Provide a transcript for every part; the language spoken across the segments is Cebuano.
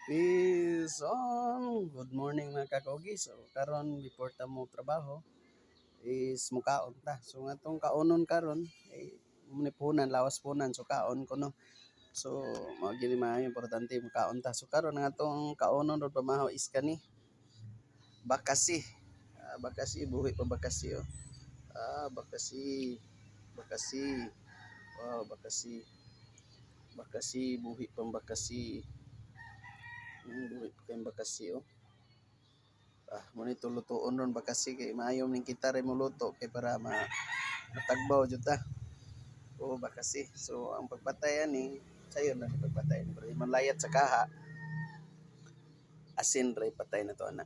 Peace on! Good morning, mga kakogi. So karon, before ta mo trabaho is mukaon ta. So nga atong kaonon karon ay mao ni puhunan, lawas puhunan, so kaon kuno. So mao gyud ni maayo, importante mukaon ta. So karon, ang atong kaonon ron pamahaw is kani bakasi. Ah, bakasi, buhi pa bakasi oh. Ah, bakasi. Bakasi. Wow, bakasi. Bakasi, buhi pang bakasi. Buhi pa kayong bakasi oh. Ah, mo ni lutuon ron bakasi kay maayo ning kita ray moluto kay para ma matagbaw jud ta. Oh, bakasi. So ang pagpatay ani, sayon lang pagpatay ni pero malayat sa kaha. Asin ray patay na to ana.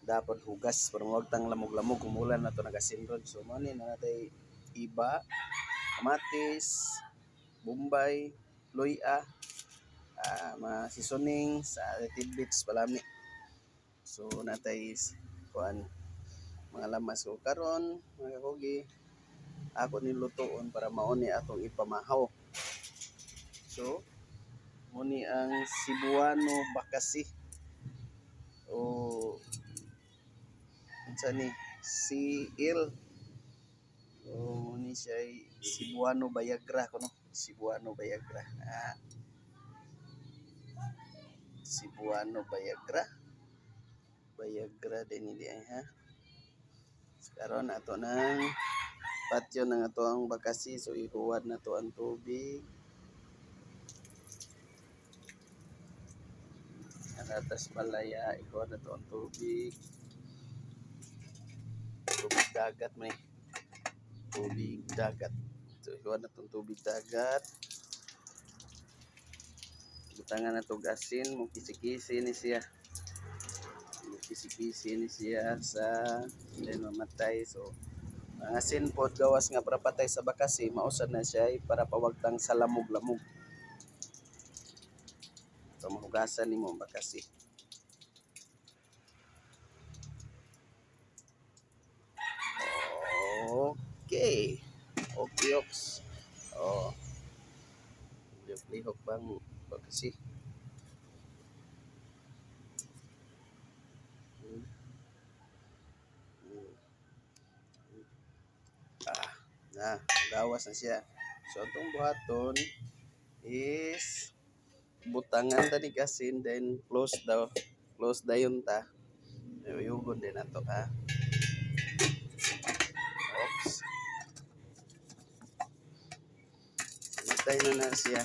Dapat hugas para mawag tang lamog-lamog kumulan na to nagasin ron. So mo ni na natay iba, kamatis, bombay, luya, mga seasoning sa tidbits palami. So natay kuan, mga lamas. So karon, mga kakugi, ako ni lutuon para mao ni atong ipamahaw. So mo ni ang Cebuano bakasi o unsa ni CL o mo ni siya ay Cebuano Viagra kuno, Cebuano Viagra, ah, Cebuano Viagra, Viagra din ni ay ha. So, karon ato nang patyon ang ato ang bakasi, so ihuwad na to ang tubig. Atas balaya, ihuwad na to ang tubig. Tubig dagat may. Tubig dagat. So ihuwad na tong tubig dagat. Butangan na tog asin, mo kisi-kisi ni siya. Mo kisi-kisi ni siya sa then mamatay. So ang asin pod gawas nga para patay sa bakasi, mausad na siya ay para pawagtang sa lamog-lamog. So mahugasan nimo ang bakasi. Okay. Okay, oks. Oh. Lihok bang bakasi. Ah, na, gawas na siya. So atong buhaton is butangan ta ni asin, then close daw. Close dayon ta. Uyugon din nato ha. Oops. Mamatay na na siya.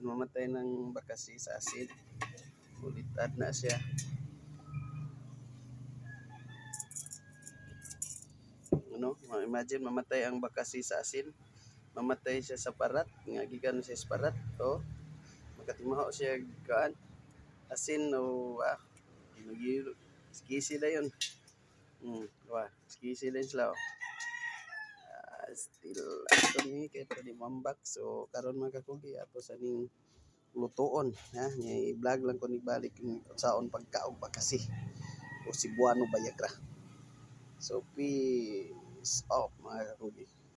Mamatay ng bakasi sa asin. Ulitad na siya. Ano? Imagine, mamatay ang bakasi sa asin. Mamatay siya sa parat. Nga gikan siya sa parat. To. Makatimaho siya kaan. Asin o ah, kisi na yun. Wah, kisi din sila. Oh. Ah, still ato ni kay para di mambak. So karon, mga kakugi, ato sa ning lutuon ha, nya i-vlog lang ko ni balik saon pagkaog bakasi o Cebuano Viagra. So peace off, mga kakugi.